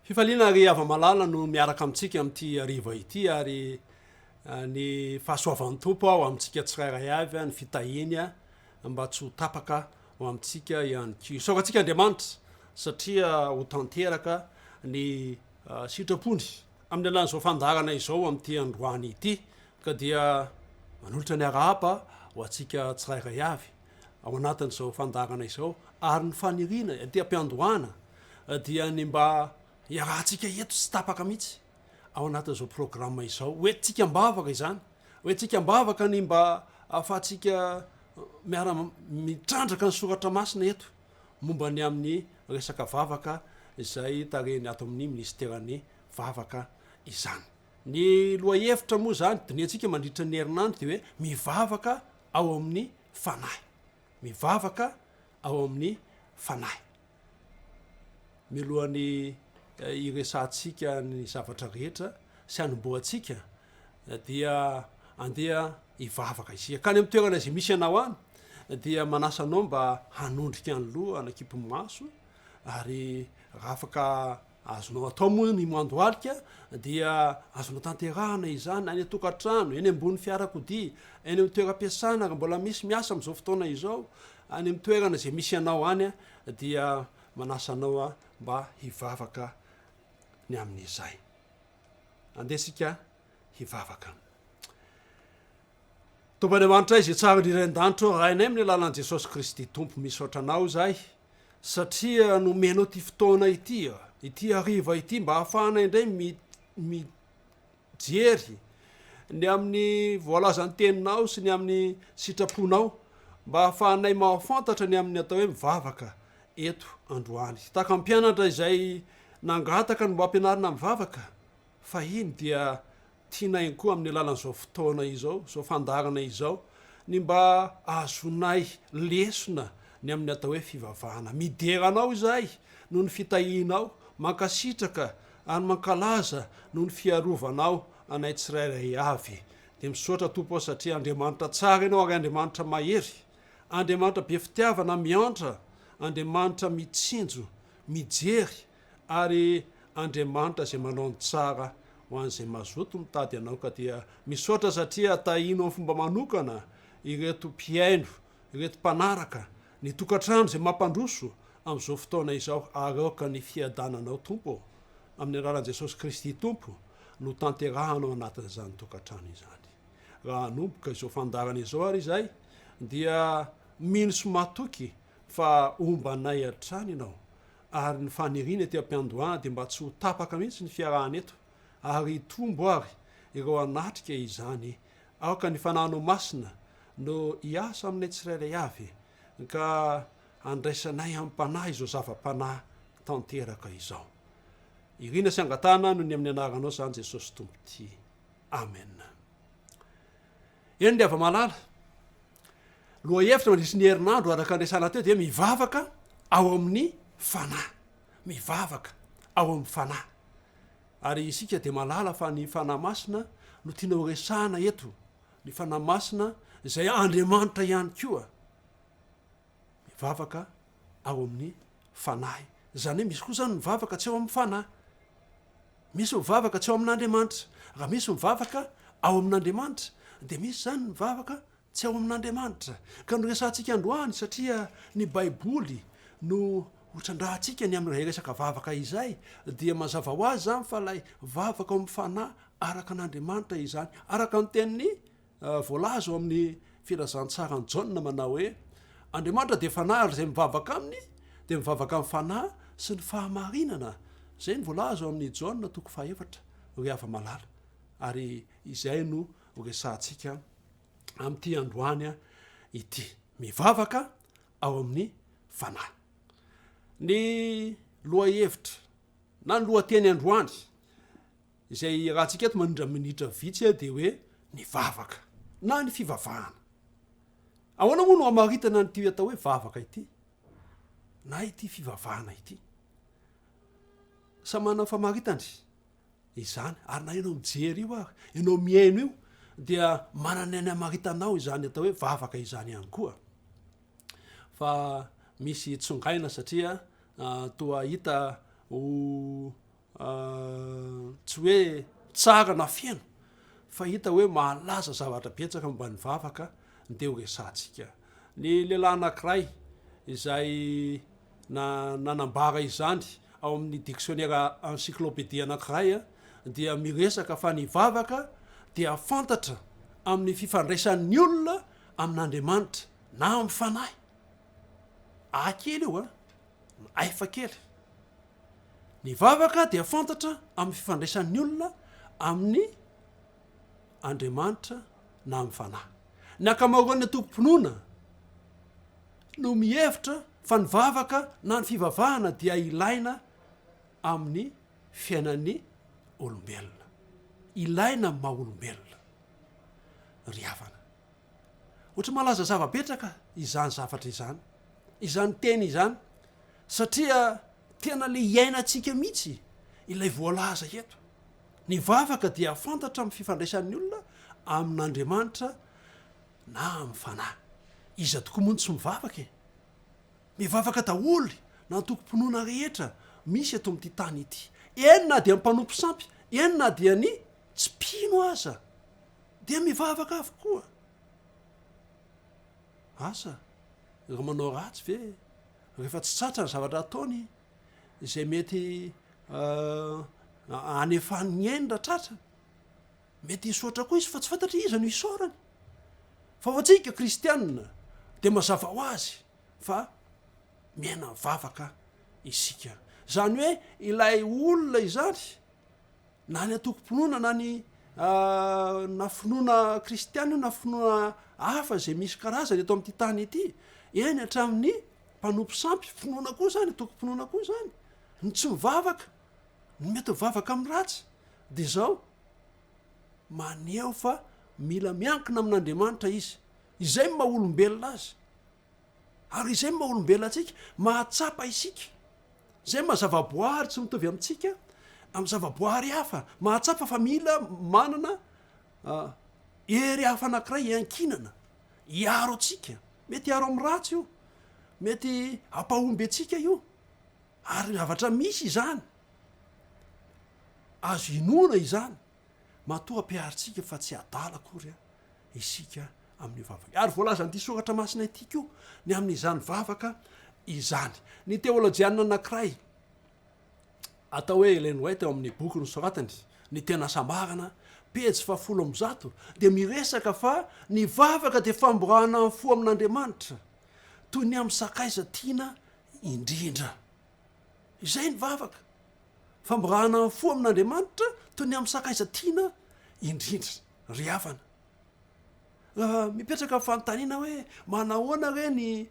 Fifaliana ry hava-malala no miaraka amintsika amin'ity hariva ity ary ny fahasoavan'ny Tompo ho amintsika tsirairay avy, ny fitahiany mba tsy ho tapaka ho amintsika ihany koa. Isaorantsika Andriamanitra satria ho tanteraka ny sitrapony amin'ny alalan'izao fandaharana izao amin'ity androany ity ka dia manolotra ny arahaba ho antsika tsirairay avy ao anatin'izao fandaharana izao ary ny faniriana aty am-piandohana dia ny mba hiarahantsika eto tsy tapaka mihitsy ao anatin'izao programa izao. Ho entintsika am-bavaka izany, ho entintsika am-bavaka ny mba ahafahantsika miara-mitrandraka ny soratra masina eto momba ny amin'ny resaka vavaka izay tarihiny ato amin'ny minisiteran'ny vavaka izany. Ny lohahevitra moa izany dinihantsika mandritra ny herinandro dia hoe mivavaka ao amin'ny fanahy. Mivavaka ao amin'ny fanahy. Mialohan'ny hiresahantsika ny zavatra rehetra sy hanombohantsika dia andeha hivavaka isika. Ka any amin'ny toerana izay misy anao any dia manasa anao mba hanondrika ny loha, hanakipy ny maso ary raha afaka azonao atao moa ny mandohalika dia azonao tanterahana izany any an-tokantrano, eny ambony fiarakodia, eny amin'ny toeram-piasana raha mbola misy miasa amin'izao fotoana izao, any amin'ny toerana izay misy anao any dia manasa anao aho mba hivavaka ny amin'izay. Andeha isika hivavaka. Tompo Andriamanitray izay tsara indrindra any an-danitra ô, Rainay amin'ny alalan'i Jesosy Kristy Tompo, misaotra Anao izahay satria nomenao ity fotoana ity, ity hariva ity mba hahafahanay indray mi, Jery ny amin'ny voalazan'ny teninao sy ny amin'ny sitraponao mba hahafahanay mahafantatra ny amin'ny atao hoe mivavaka eto androany. Tahaka ny mpianatra izay nangataka ny mba hampianarina mivavaka fahiny dia tianay ihany koa amin'ny alalan'izao fotoana izao, izao fandaharana izao, ny mba hahazoanay lesona ny amin'ny atao hoe fivavahana. Midera anao izahay noho ny fitahianao, mankasitraka ary mankalaza noho ny fiarovanao anay tsirairay avy. Dia misaotra Tompo ô satria Andriamanitra tsara Ianao ary Andriamanitra mahery, Andriamanitra be fitiavana miantra, Andriamanitra mitsinjo, mijery ary Andriamanitra izay manao ny tsara ho an'izay mazoto mitady Anao ka dia misaotra satria tahianao amin'ny fomba manokana ireto mpihaino, ireto mpanaraka, ny tokantrano izay mampandroso amin'izao fotoana izao ary aoka ny fiadananao Tompo ô, amin'ny alalan'i Jesosy Kristy Tompo no tanterahana ao anatin'izany tokantrano izany. Raha hanomboka izao fandaharana izao ary izahay dia mino sy matoky fa homba anay hatrany Ianao ary ny faniriana ety am-piandohana dia mba tsy ho tapaka mihitsy ny fiarahana eto ary hitombo ary ireo hanatrika izany. Aoka ny Fanahinao Masina no hiasa aminay tsirairay avy ka handraisanay amim-panahy izao zava-panahy tanteraka izao. Irina sy angatahana noho ny amin'ny anaranao izany Jesosy Tompo tia. Amen. Eny ry hava-malala, lohahevitra mandritry ny herinandro araka ny resahana teo dia mivavaka ao amin'ny fanahy. Mivavaka ao amin'ny fanahy. Ary isika dia mahalala fa ny Fanahy Masina no tiana ho resahana eto. Ny Fanahy Masina izay Andriamanitra ihany koa. Mivavaka ao amin'ny Fanahy. Izany hoe misy koa izany mivavaka tsy ao amin'ny Fanahy. Misy mivavaka tsy ao amin'Andriamanitra. Raha misy mivavaka ao amin'Andriamanitra, dia misy izany mivavaka tsy ao amin'Andriamanitra. Ka noresahantsika androany satria ny Baiboly no hotrandrahantsika ny amin'izay resaka vavaka izay, dia mazava ho azy izany fa ilay vavaka ao amin'ny Fanahy araka an'Andriamanitra izany. Araka ny tenin'ny Voalaza ao amin'ny Filazantsaran'i Jaona manao hoe, Andriamanitra dia Fanahy ary izay mivavaka Aminy dia mivavaka amin'ny Fanahy sy ny fahamarinana. Izay no voalaza ao amin'ny Jaona toko fahaefatra, ry hava-malala. Ary izay no horesahantsika amin'ity androany ity. Mivavaka ao amin'ny Fanahy. Ny lohahevitra na ny lohateny androany Izay iarahantsika eto mandrindra minitra vitsy dia hoe ny vavaka na ny fivavahana. Ahoana moa no hamaritana an'ity atao hoe vavaka ity na ity fivavahana ity? Samy manana ny famaritany izany ary na ianao mijery io ary ianao mihaino io dia manana ny hamaritanao izany atao hoe vavaka izany ihany koa. Fa misy tsongaina satria toa hita ho. Tsy hoe tsara na feno fa hita hoe mahalaza zavatra betsaka momba ny vavaka ny dia ho resahantsika. Ny lehilahy anankiray izay na nanambara izany ao amin'ny diksionera encyclopédie anankiray dia miresaka fa ny vavaka dia fantatra amin'ny fifandraisan'ny olona amin'Andriamanitra na amin'ny fanahy. A kely io a, aifa kely. Ny vavaka dia fantatra amin'ny fifandraisan'ny olona amin'ny Andriamanitra na amin'ny fanahy. Ny ankamaroan'ny antokom-pinoana no mihevitra fa ny vavaka na ny fivavahana dia ilaina amin'ny fiainan'ny olombelona. Ilaina amin'ny maha olombelona. Ry havana. Ohatry malaza zava-betraka izany zavatra izany, izany teny izany, satria tena le iainantsika mihitsy ilay voalaza eto. Ny vavaka dia fantatra amin'ny fifandraisan'ny olona amin'Andriamanitra na amin'ny fanahy. Iza tokoa moa no tsy mivavaka e? Mivavaka daholo na antokom-pinoana rehetra misy eto amin'ity tany ity. Eny na dia ny mpanompo sampy, eny na dia ny tsy mpino aza. Dia mivavaka avokoa. Asa, ireo manao ratsy ve rehefa tsy tratra ny zavatra ataony izay mety hanefany ny ainy raha tratra? Mety hisaotra koa izy fa tsy fantatra iza no hisaorany. Fa ho antsika kristianina dia mazava ho azy fa miaina mivavaka isika. Izany hoe ilay olona izany na ny antokom-pinoana na ny na finoana kristiana io na finoana hafa izay misy karazany eto amin'ity tany ity, eny hatramin'ny mpanompo sampy, finoana koa izany, antokom-pinoana koa izany, ny tsy mivavaka, ny mety mivavaka amin'ny ratsy, dia izao, maneho fa mila miankina amin'Andriamanitra izy, izay no maha olombelona azy. Ary izay no maha olombelona antsika, mahatsapa isika. Izay no maha zavaboary tsy mitovy amintsika, amin'ny zavaboary hafa. Mahatsapa fa mila manana hery hafa anankiray hiankinana, hiaro antsika. Mety hiaro amin'ny ratsy io, mety hampahomby antsika io. Ary zavatra misy izany, azo inoana izany. Matoa ampiharintsika fa tsy adala akory isika amin'io vavaka io. Ary voalazan'ity soratra masina ity koa ny amin'izany vavaka izany. Ny teolojianina anankiray atao hoe Ellen White ao amin'ny boky nosoratany, Ny Tena Hasambarana, pejy fahafolo ambizato, dia miresaka fa ny vavaka dia famborahana ny fo amin'Andriamanitra, toy ny amin'ny sakaiza tiana indrindra. Izay ny vavaka. Famborahana ny fo amin'Andriamanitra toy ny amin'ny sakaiza tiana indrindra. Ry havana, mipetraka ny fanontaniana hoe manahoana re ny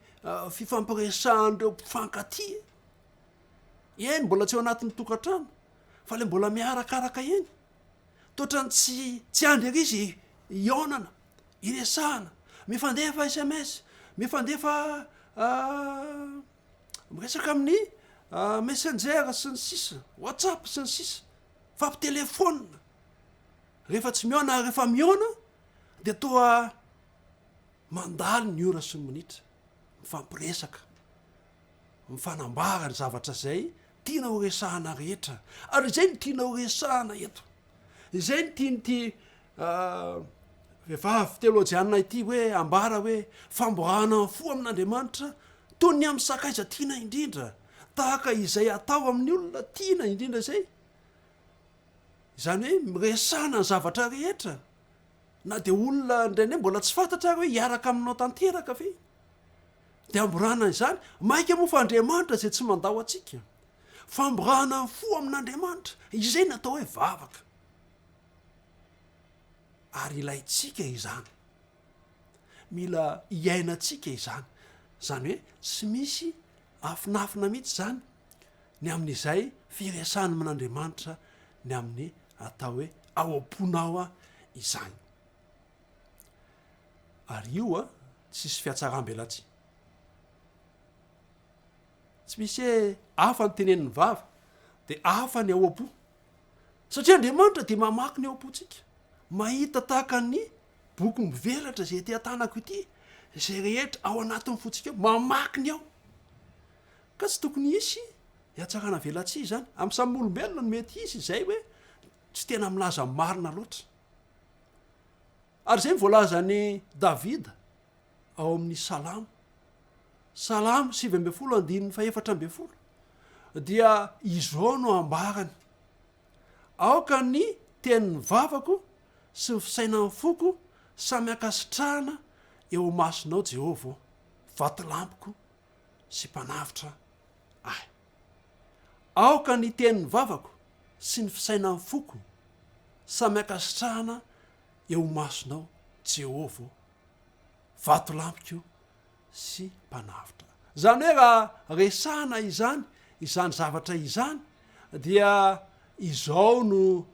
fifampiresahan'ireo mpifankatia? Eny, mbola tsy ao anatin'ny tokantrano, fa ilay mbola miarakaraka eny. Toa tsy tsy andry ery izy hihaonana, hiresahana, mifandefa sms, mifandefa Miresaka amin'ny messenger sy ny sisa, whatsapp sy ny sisa, fampitelefaonina. Rehefa tsy mihaona ary rehefa mihaona dia toa mandalo ny ora sy ny minitra, mifampiresaka, mifanambara ny zavatra izay tiana ho resahana rehetra. Ary izay no tiana ho resahana eto. Izay no tian'ity vehivavy teolojianina ity hoe ambara hoe famborahana ny fo amin'Andriamanitra toy ny amin'ny sakaiza tiana indrindra, tahaka izay atao amin'ny olona tiana indrindra izay. Izany hoe miresahana ny zavatra rehetra, na dia olona indraindray mbola tsy fantatra ary hoe hiaraka aminao tanteraka ve. Dia amborahana izany, mainka moa fa Andriamanitra izay tsy mandao antsika. Famborahana ny fo amin'Andriamanitra, izay no atao hoe vavaka. Ary ilaintsika izany. Mila iainantsika izany. Izany hoe tsy misy afinafina mihitsy izany ny amin'izay firesahana amin'Andriamanitra ny amin'ny atao hoe ao am-ponao izany. Ary io a, tsisy fihatsaram-belatsihy. Tsy misy hoe hafa ny tenenin'ny vava dia hafa ny ao am-po. Satria Andriamanitra dia mamaky ny ao am-pontsika. Mahita tahaka ny boky mivelatra izay ety an-tanako ity, izay rehetra ao anatin'ny fontsika ao, mamaky ny ao. Ka tsy tokony hisy. Hiatsarana velatsihy izany. Amin'ny samy olombelona no mety hisy izay hoe tsy tena milaza marina loatra. Ary izay no voalazan'i Davida ao amin'ny Salamo. Salamo 19 andininy fahefatra ambin'ny folo dia izao no ambarany, Aoka ny tenin'ny vavako sy ny fisainan'ny foko samy hankasitrahana eo imasonao Jehovah ô, vatolampiko sy mpanavotra ahy. Aoka ny tenin'ny vavako sy ny fisainan'ny foko samy hankasitrahana eo imasonao Jehovah ô, vatolampiko sy mpanavotra. Izany hoe raha resahana izany izany zavatra izany dia izao no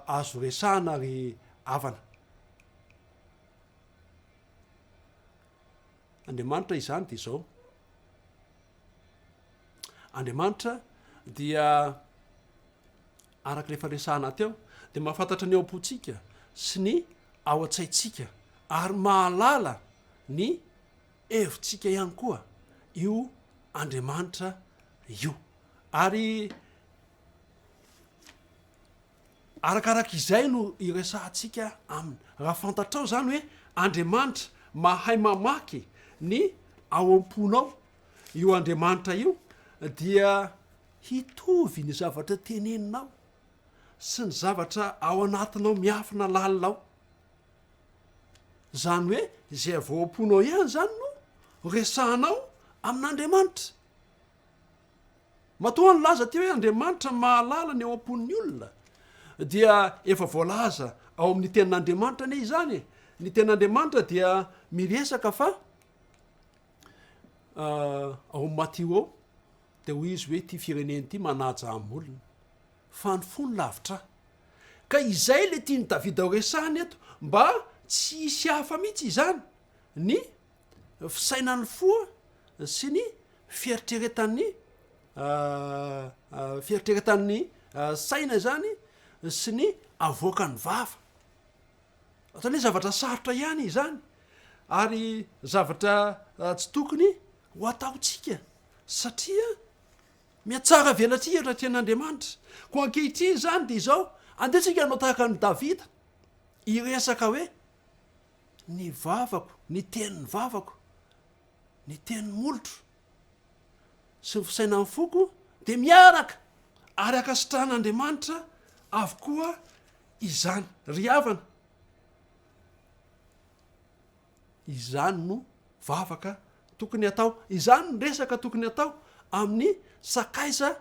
azo resahana ry havana. Andriamanitra izany dia izao. Andriamanitra dia araka ilay efa resahana teo dia mahafantatra ny ao am-pontsika sy ny ao an-tsaintsika ary mahalala ny hevitsika ihany koa io Andriamanitra io. Ary arakaraka izay no iresahantsika aminy. Raha fantatrao izany hoe Andriamanitra mahay mamaky ny ao am-ponao io Andriamanitra io dia hitovy ny zavatra teneninao sy ny zavatra ao anatinao miafina lalina ao. Izany hoe izay avy ao am-ponao ihany izany no resahanao amin'Andriamanitra. Matoa nilaza teo hoe Andriamanitra mahalala ny ao am-pon'ny olona dia efa voalaza ao amin'ny tenin'Andriamanitra anie izany e. Ny tenin'Andriamanitra dia miresaka fa ao amin'ny Matio ao dia hoy izy hoe ity firenena ity manaja amolona fa ny fony lavitra ahy. Ka izay le tian'i Davida ho resahina eto mba tsy hisy hafa mihitsy izany ny fisainan'ny fo sy ny fieritreretan'ny fieritreretan'ny saina izany sy ny avoakan'ny vava. Ohatran'ny hoe zavatra sarotra ihany izany ary zavatra tsy tokony ho ataontsika satria mihatsara velatsihy eo anatrehan'Andriamanitra. Koa ankehitriny izany dia izao, andeha tsika hanao tahaka an'i Davida, hiresaka hoe ny vavako, ny tenin'ny vavako, ny tenin'ny molotro sy ny fisainan'ny foko dia miaraka ary ankasitrahan'Andriamanitra avokoa izany. Ry havana, izany no vavaka tokony hatao, izany no resaka tokony hatao amin'ny sakaiza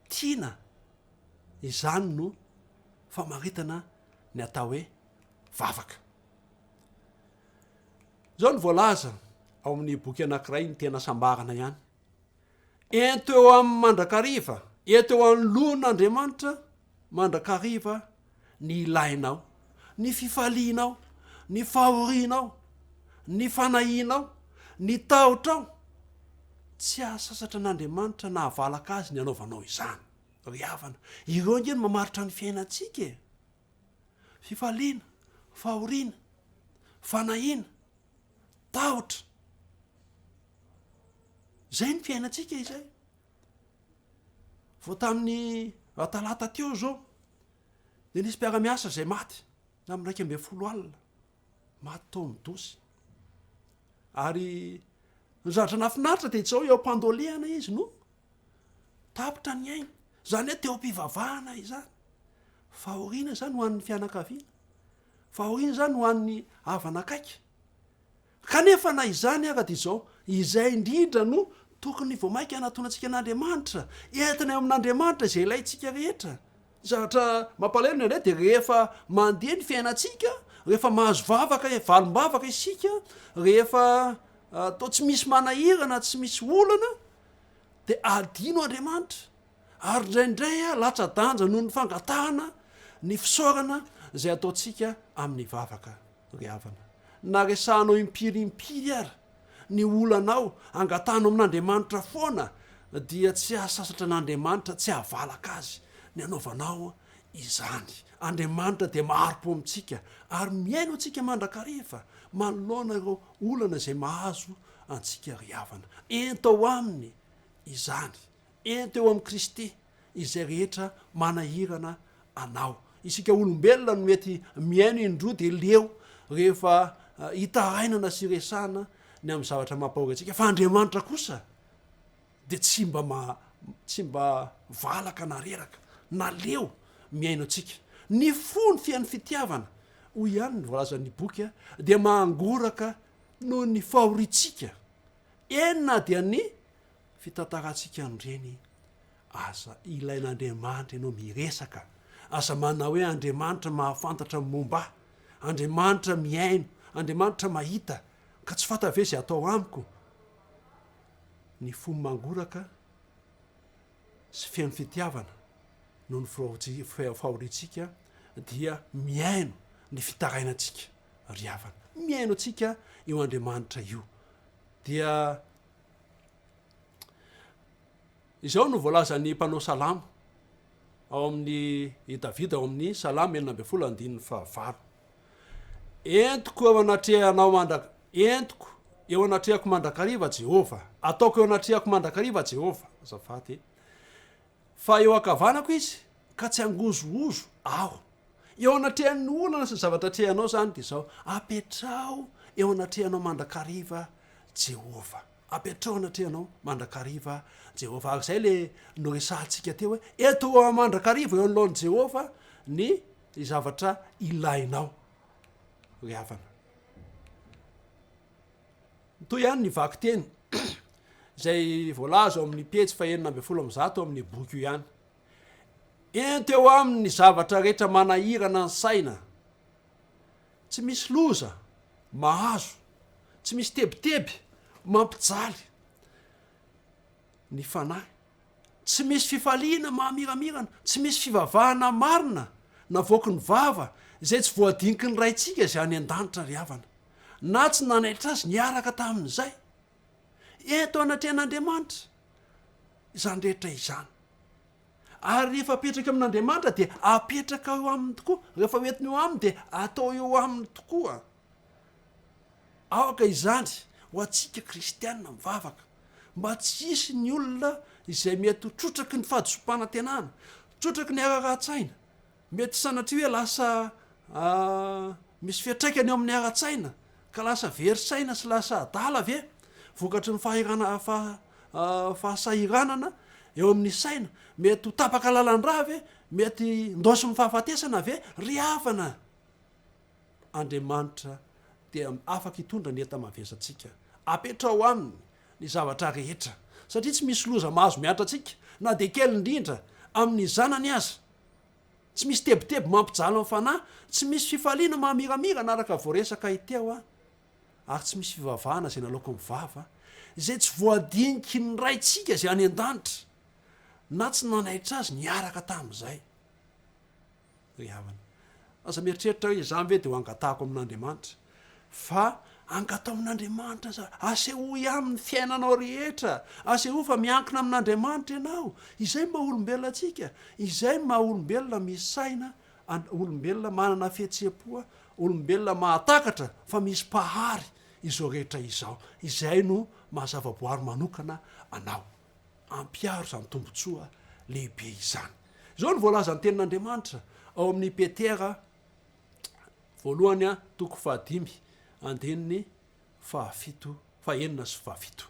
tiana. Izany no famaritana ny atao hoe vavaka. Izao no voalaza ao amin'ny boky anankiray, ny tena sambarana ihany. Ento eo aminy mandrakariva, ento eo anoloan'Andriamanitra mandrakariva ny ilainao, ny fifalianao, ny fahorianao, ny fanahianao, ny tahotrao. Tsy hahasasatra an'Andriamanitra na hahavalaka azy ny hanaovanao izany. Ry havana, ireo ange no mamaritra ny fiainantsika e! Fifaliana, fahoriana, fanahiana, tahotra. Izay ny fiainantsika izay. Vao tamin'ny talata teo izao dia nisy mpiara-miasa izay maty tamin'ny 11 alina, maty tao amin'ny dosy. Ary ny zavatra nahafinaritra dia izao eo am-pandolehana izy no tapitra ny ainy. Izany hoe teo am-pivavahana izany. Fahoriana izany ho an'ny fianakaviana. Fahoriana izany ho an'ny havana akaiky. Kanefa na izany ara dia izao, izay indrindra no tokony vao mainka hanatonantsika an'Andriamanitra, entina eo amin'Andriamanitra izay ilaintsika rehetra. Ny zavatra mampalahelo indraindray dia rehefa mandeha ny fiainantsika, rehefa mahazo vavaka, valim-bavaka isika, rehefa toa tsy misy manahirana, tsy misy olana, dia adino Andriamanitra. Ary indraindray latsa-danja noho ny fangatahana ny fisaorana izay ataontsika amin'ny vavaka. Ry havana, na resahanao impiry impiry ara ny olanao, angatahanao amin'Andriamanitra foana, dia tsy hahasasatra an'Andriamanitra, tsy hahavalaka Azy ny hanaovanao izany. Andriamanitra dia mahari-po amintsika ary mihaino antsika mandrakariva manoloana ireo olana izay mahazo antsika ry havana. Ento ao Aminy izany. Ento eo amin'i Kristy izay rehetra manahirana anao. Isika olombelona no mety mihaino indroa dia leo rehefa itarainana sy resahana ny amin'ny zavatra mampahory antsika, fa Andriamanitra kosa dia tsy mba ma, tsy mba valaka na reraka na leo mihaino antsika. Ny fo ny fiain'ny fitiavana, hoy ihany ny voalazan'ny boky, dia mahangoraka noho ny fahoriantsika, eny na dia ny fitantarantsika an'ireny aza. Ilain'Andriamanitra ianao miresaka. Aza manao hoe Andriamanitra mahafantatra ny momba ahy, Andriamanitra mihaino, Andriamanitra mahita, ka tsy fantany ve izay atao amiko? Ny fo mangoraka sy feno fitiavana noho ny fahoriantsika dia mihaino ny fitarainantsika ry havana. Mihaino antsika io Andriamanitra io. Dia izao no voalazan'ny mpanao salamo ao amin'ny i Davida ao amin'ny Salamo 16 andininy fahavalo. Entiko eo anatrehanao mandrak entiko eo anatrehako mandrakariva Jehovah. Ataoko eo anatrehako mandrakariva Jehovah. Azafady e. Fa eo ankavanako izy ka tsy hangozohozo aho. Eo anatrehan'ny olana sy ny zavatra atrehanao izany dia izao, apetraho eo anatrehanao mandrakariva Jehovah. Apetraho anatrehanao mandrakariva Jehovah. Ary izay le noresahantsika teo hoe eto mandrakariva eo anoloan'i Jehovah ny zavatra ilainao ry havana. Mitohy ihany ny vakiteny izay voalaza ao amin'ny pejy fahenina ambin'ny folo amby zato amin'ny boky io ihany. Ento eo aminy ny zavatra rehetra manahirana ny saina. Tsy misy loza mahazo, tsy misy tebiteby mampijaly ny fanahy. Tsy misy fifaliana mahamiramirana, tsy misy fivavahana marina navoaky ny vava izay tsy voadiniky ny Raintsika izay any an-danitra ry havana, na tsy nanaitra azy niaraka tamin'izay. Ento anatrehan'Andriamanitra izany rehetra izany. Ary rehefa apetraka amin'Andriamanitra dia apetraka eo aminy tokoa, rehefa hoentina eo aminy dia atao eo aminy tokoa. Aoka izany ho antsika kristiana mivavaka mba tsy hisy ny olona izay mety ho trotraky ny fahadisoam-panantenana, trotraky ny hararahan-tsaina, mety sanatria hoe lasa misy fiantraikany eo amin'ny ara-tsaina ka lasa very saina sy lasa adala ve vokatry ny fahirana fahasahiranana eo amin'ny saina, mety ho tapaka lalan-drà ve, mety ndaosin'ny fahafatesana ve ry havana? Andriamanitra dia afaka hitondra ny enta-mavesantsika. Apetraho Aminy ny zavatra rehetra, satria tsy misy loza mahazo mihatra antsika, na dia kely indrindra amin'ny Zanany aza. Tsy misy tebiteby mampijaly ny fanahy, tsy misy fifaliana mahamiramirana araka voaresaka teo, ary tsy misy fivavahana izay naloaky ny vava, izay tsy voadiniky ny Raintsika izay any an-danitra, na tsy nanaitra Azy niaraka tamin'izay. Ry havana, aza mieritreritra hoe izany ve dia ho angatahako amin'Andriamanitra, fa angataho amin'Andriamanitra aza, asehoy aminy ny fiainanao rehetra, asehoy fa miankina amin'Andriamanitra ianao, izay no maha olombelona antsika, izay no maha olombelona misaina, olombelona manana fihetseham-po, olombelona mahatakatra fa misy Mpahary izao rehetra izao, izay no maha zavaboary manokana anao. Ampiharo izany tombontsoa lehibe izany. Izao no voalazan'ny Tenin'Andriamanitra ao amin'ny Petera voalohany toko fahadimy andininy fahafito, fahenina sy fahafito.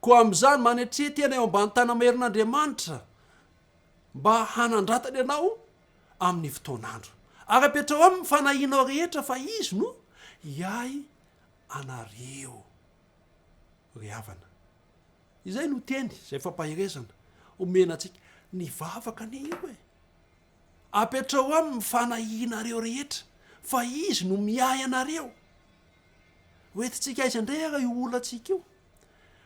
Koa amin'izany manetria tena eo ambany tana-maherin'Andriamanitra mba hanandratany anao amin'ny fotoan'andro. Ary apetraho aminy ny fanahianao rehetra fa izy no hiahy anareo. Ry havana. Izay no teny, izay fampaherezana omena antsika. Ny vavaka anie io e! Apetraho aminy ny fanahianareo rehetra fa izy no miahy anareo. Hoentintsika aiza indray ary io olantsika io?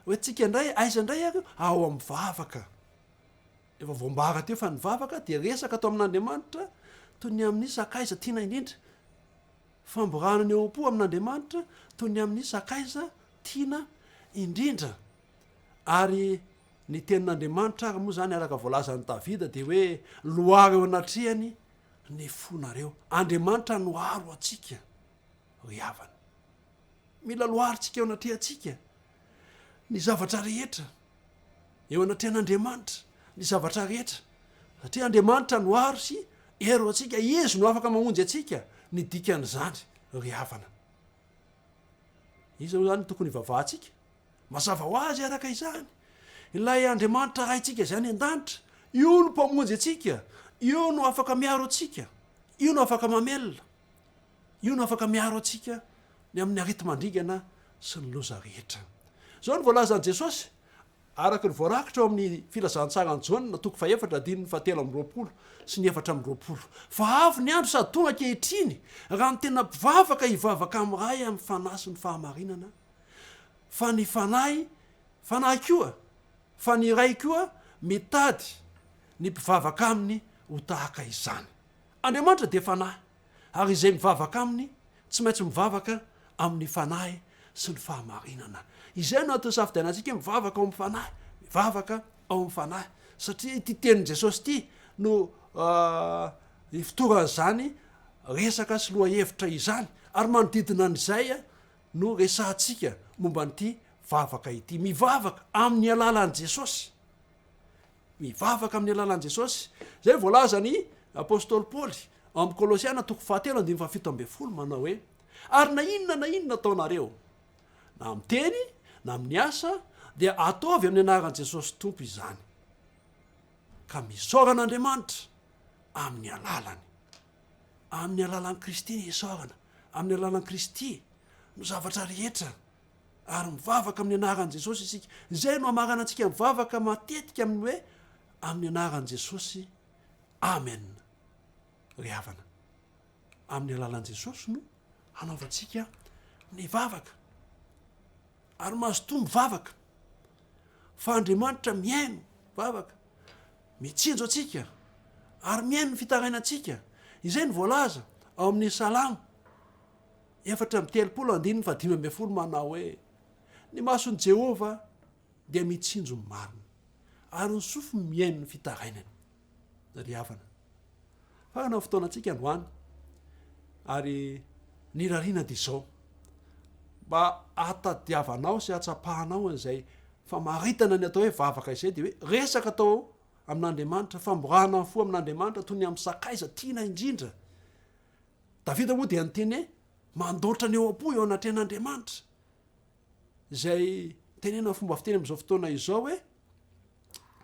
Hoentintsika indray aiza indray ary io? Ao amin'ny vavaka. Efa voambara teo fa ny vavaka dia resaka atao amin'Andriamanitra toy ny amin'ny sakaiza tiana indrindra. Famborahana ny eo am-po amin'Andriamanitra toy ny amin'ny sakaiza tiana indrindra. Ary ny tenin'Andriamanitra ary moa izany araka voalazan'i Davida dia hoe loaro eo anatrehany ny fonareo. Andriamanitra no aro antsika ry havana. Mila loarintsika eo anatrehantsika ny zavatra rehetra eo anatrehan'Andriamanitra. ny zavatra rehetra. Satria Andriamanitra no aro sy hery ho antsika, Izy no afaka mamonjy antsika, ny dikan'izany ry havana. Iza moa izany no tokony hivavahantsika? Mazava ho azy araka izany, ilay Andriamanitra Raintsika izay any an-danitra, io no Mpamonjy antsika, io no afaka miaro antsika, io no afaka mamelona, io no afaka miaro antsika ny amin'ny areti-mandringana sy ny loza rehetra. Izao no voalazan'i Jesosy, araka ny voarakitra ao amin'ny Filazantsaran'i Jaona, toko fahefatra, andininy fahatelo amby 20 sy ny 24, Fa avy ny andro sady tonga ankehitriny, raha ny tena mpivavaka hivavaka amin'ny Ray amin'ny fanahy sy ny fahamarinana, fa ny fanahy, fanahy koa, fa ny Ray koa mitady ny mpivavaka aminy ho tahaka izany. Andriamanitra dia fanahy, ary izay mivavaka aminy tsy maintsy mivavaka amin'ny fanahy sy ny fahamarinana. Izay no antony safidianantsika hoe mivavaka ao amin'ny fanahy, mivavaka ao amin'ny fanahy, satria ity tenin'i Jesosy ity no ifotoran'izany resaka sy lohahevitra izany, ary manodidina an'izay no resahantsika momba an'ity vavaka ity. Mivavaka amin'ny alalan'i Jesosy. Mivavaka amin'ny alalan'i Jesosy. Izay voalazan'i apostoly Paoly ao amin'ny Kolosiana toko fahatelo andininy faha-17 manao hoe, Ary na inona na inona ataonareo, na amin'ny teny na amin'ny asa, dia ataovy amin'ny anaran'i Jesosy Tompo izany, ka misaora an'Andriamanitra amin'ny alalany. Amin'ny alalan'i Kristy ny isaorana, amin'ny alalan'i Kristy no zavatra rehetra. Ary mivavaka amin'ny anaran'i Jesosy isika. Izay no hamaranantsika mivavaka matetika amin'ny hoe amin'ny anaran'i Jesosy. Amen. Ry havana, amin'ny alalan'i Jesosy no hanaovantsika ny vavaka. Ary mazotoa mivavaka. Fa Andriamanitra mihaino vavaka, mitsinjo antsika ary mihaino ny fitarainantsika. Izay no voalaza ao amin'ny Salamo 34 andininy faha-15 manao hoe, Ny mason'i Jehovah dia mitsinjo ny marina, ary ny sofiny mihaino ny fitarainany. Ry havana, farana ny fotoanantsika androany, ary ny irariana dia izao, mba hahatadiavanao sy hahatsapahanao an'izay famaritana ny atao hoe vavaka izay, dia hoe resaka atao amin'Andriamanitra, famborahana ny fo amin'Andriamanitra toy ny amin'ny sakaiza tiana indrindra. Davida moa dia niteny hoe mandoatra ny eo am-po eo anatrehan'Andriamanitra. Izay tenena fomba fiteny amin'izao fotoana izao hoe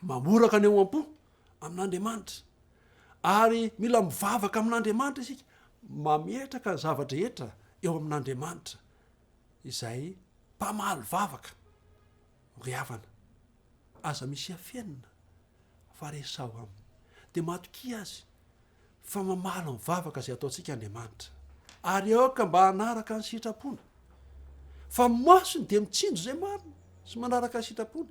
mamoraka ny eo am-po amin'Andriamanitra. Ary mila mivavaka amin'Andriamanitra isika, mametraka ny zava-drehetra eo amin'Andriamanitra izay mpamaly vavaka. Ry havana, aza misy afenina fa resaho aminy. Dia matokia azy fa mamaly ny vavaka izay ataontsika Andriamanitra. Ary aoka mba hanaraka ny sitrapony. Fa ny masony dia mitsinjo izay marina sy manaraka ny sitrapony,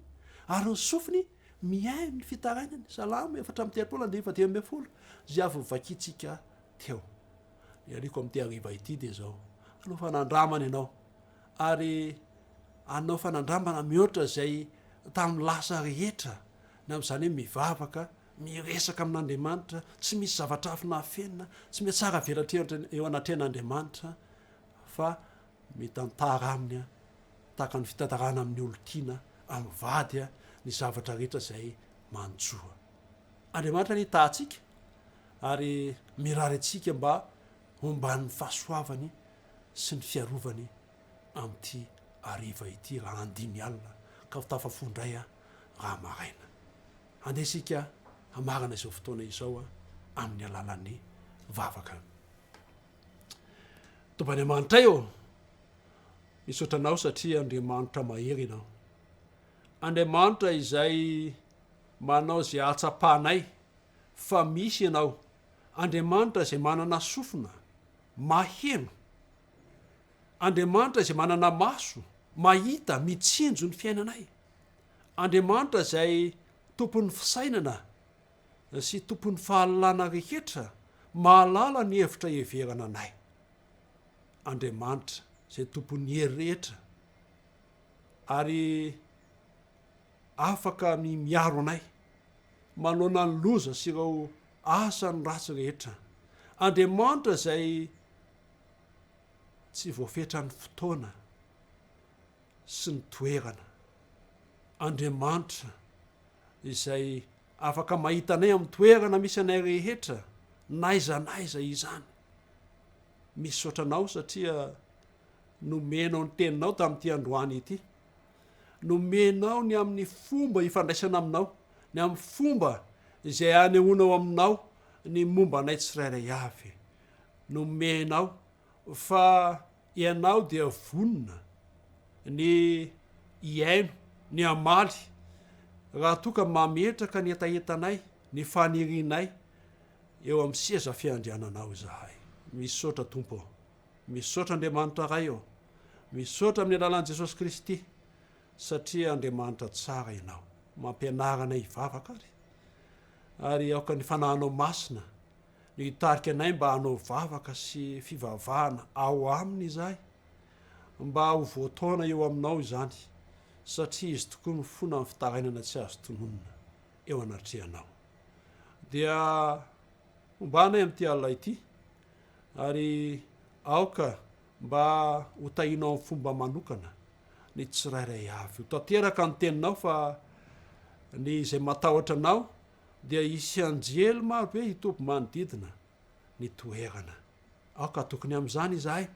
ary ny sofiny mihaino ny fitarainany. Salamo 34 andininy faha-15, izay avy novakintsika teo. Ny iriko amin'ity hariva ity dia izao, hanao fanandramana ianao, ary hanao fanandramana mihoatra izay tamin'ny lasa rehetra, ny amin'izany hoe mivavaka Miresaka amin'Andriamanitra, tsy misy zavatra afina afenina, tsy mihatsara velatrehitra eo anatrehan'Andriamanitra fa mitantara aminy tahaka ny fitantarana amin'ny olon-tiana, amin'ny vady, ny zavatra rehetra izay manjo. Andriamanitra anie hitaha antsika ary mirary antsika mba homban'ny fahasoavany sy ny fiarovany amin'ity hariva ity raha andiny alina ka ho tafafoha indray raha maraina. Andeha isika hamarana izao fotoana izao amin'ny alalan'ny vavaka. Tompo Andriamanitray ô, misaotra Anao satria Andriamanitra mahery Ianao. Andriamanitra izay manao izay hahatsapanay fa misy Ianao. Andriamanitra izay manana sofina maheno. Andriamanitra izay manana maso mahita, mitsinjo ny fiainanay. Andriamanitra izay tompon'ny fisainana sy tompon'ny fahalalana rehetra, mahalala ny hevitra iheverana anay. Andriamanitra izay tompon'ny hery rehetra ary afaka ny miaro anay manoloana ny loza sy ireo asan'ny ratsy rehetra. Andriamanitra izay tsy voafetran'ny fotoana sy ny toerana. Andriamanitra izay afaka mahita anay amin'ny toerana misy anay rehetra, n'aiza n'aiza izany. Misaotra anao satria nomenao ny teninao tamin'ity androany ity. Nomenao ny amin'ny fomba ifandraisana aminao, ny amin'ny fomba izay anehoanao aminao ny momba anay tsirairay avy. Nomenao fa ianao dia vonona ny hihaino, ny hamaly raha toa ka mametraka ny hetahetanay, ny fanirianay eo amin'ny seza fiandriananao izahay. Misaotra Tompo ô. Misaotra Andriamanitra Ray ô. Misaotra amin'ny alalan'i Jesosy Kristy satria Andriamanitra tsara Ianao. Mampianara anay hivavaka ary. Ary aoka ny Fanahinao Masina no hitarika anay mba hanao vavaka sy fivavahana ao Aminy izahay, mba ho voataona eo Aminao izany, satria Izy tokoa mifona amin'ny fitarainana tsy azo tononina eo anatrehanao. Dia homba anay amin'ity alina ity, ary aoka mba ho tahinao amin'ny fomba manokana ny tsirairay avy. Ho tanteraka ny teninao fa ny izay matahotra anao dia hisy anjely marobe hitoby manodidina ny toerana. Aoka tokony amin'izany izahay.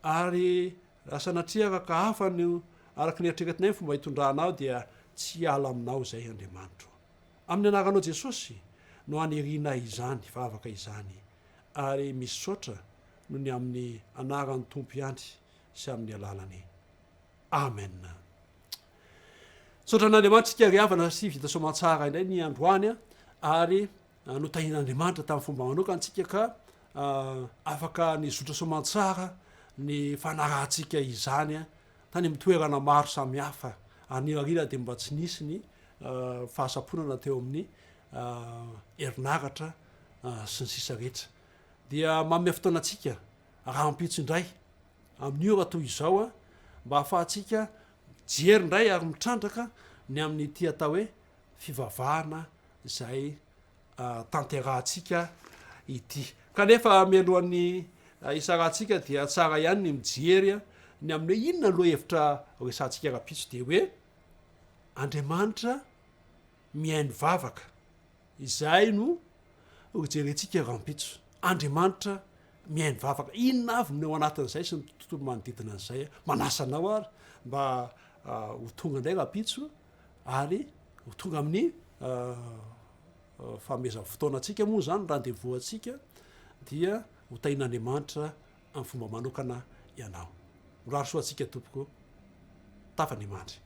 Ary raha sanatria araka hafa no araka ny eritreretinay ny fomba hitondranao dia tsy hiala aminao izay Andriamanitro. Amin'ny anaranao Jesosy no anirianay izany vavaka izany ary misaotra noho ny amin'ny anaran'ny Tompo ihany sy amin'ny alalany. Amen. Misaotra an'Andriamanitra isika ry havana sy vita soamantsara indray ny androany ary notahian'Andriamanitra tamin'ny fomba manokana antsika ka afaka nizotra soamantsara ny fanarahantsika izany tany amin'ny toerana maro samihafa ary ny aoriana dia mba tsy nisy ny fahasamponana teo amin'ny herinaratra sy ny sisa rehetra. Dia manome fotoana antsika rahampitso indray amin'ny ora toy izao mba hahafahantsika mijery indray ary mitrandraka ny amin'ity atao hoe fivavahana izay tanterahantsika ity. Kanefa mialohan'ny hisarahantsika dia tsara ihany ny mijery ny amin'ny hoe inona ny lohahevitra horesahantsika rahampitso dia hoe Andriamanitra mihaino vavaka. Izay no hojerentsika rahampitso. Andriamanitra mihaino vavaka. Inona avy no ao anatin'izay sy ny tontolo manodidina an'izay. Manasa anao ary mba ho tonga indray rahampitso ary ho tonga amin'ny fanomezan'ny fotoana antsika moa izany, rendez-vous antsika dia ho tahian'Andriamanitra amin'ny fomba manokana ianao. Mirary soa antsika tompoko. Tafa ny mandry.